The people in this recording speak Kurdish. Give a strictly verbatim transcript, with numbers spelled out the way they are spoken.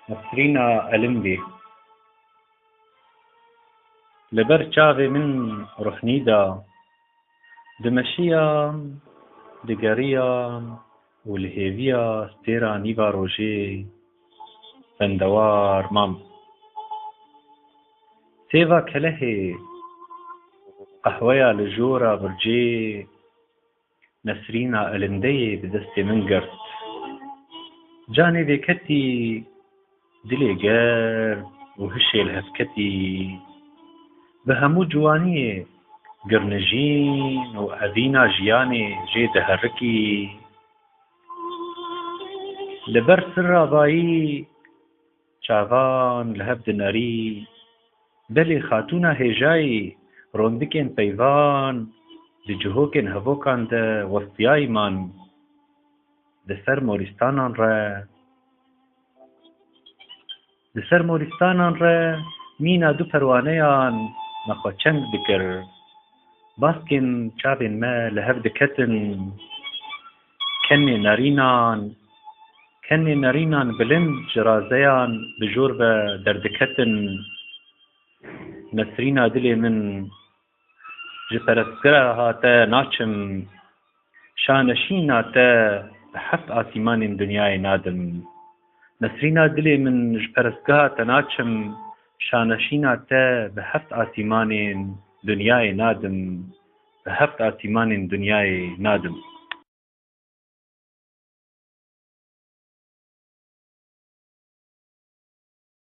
Nesrîna Elindê. Li ber çavê min ruhnî da, dimeşiyam, digeriyam û li hêviya stêra nîva rojê bendewar mam. Sêva kelehê, qehweya li jora bircê, Nesrîna Elindeyê bi destê min girt. Canê vêketî, dilê germ û hişê li hev ketî. Bi hemû ciwaniyê girnijîn û evîna jiyanê jê diherikî. Li ber sirra vayî çavan li hev dinerî. Belê xatûna hêjayî rondikên peyvan di cihokên hevokan de westiyayî man. Di ser morîstanan re, di ser morîstanan re mîna du perwaneyan me xwe çeng dikir. Baskên çavên me li hev diketin. Kenê nerînan, kenê nerînan bilind ji razeyan bi jor ve derdiketin. Nesrîna dilê min, ji perestgeha te naçim, şaneşîna te bi heft asîmanên dinyayê nadim. Nesrîna dilê min, ji perestgeha te naçim, şaneşîna te bi heft asîmanên dinyayê nadim, bi heft asîmanên dinyayê nadim.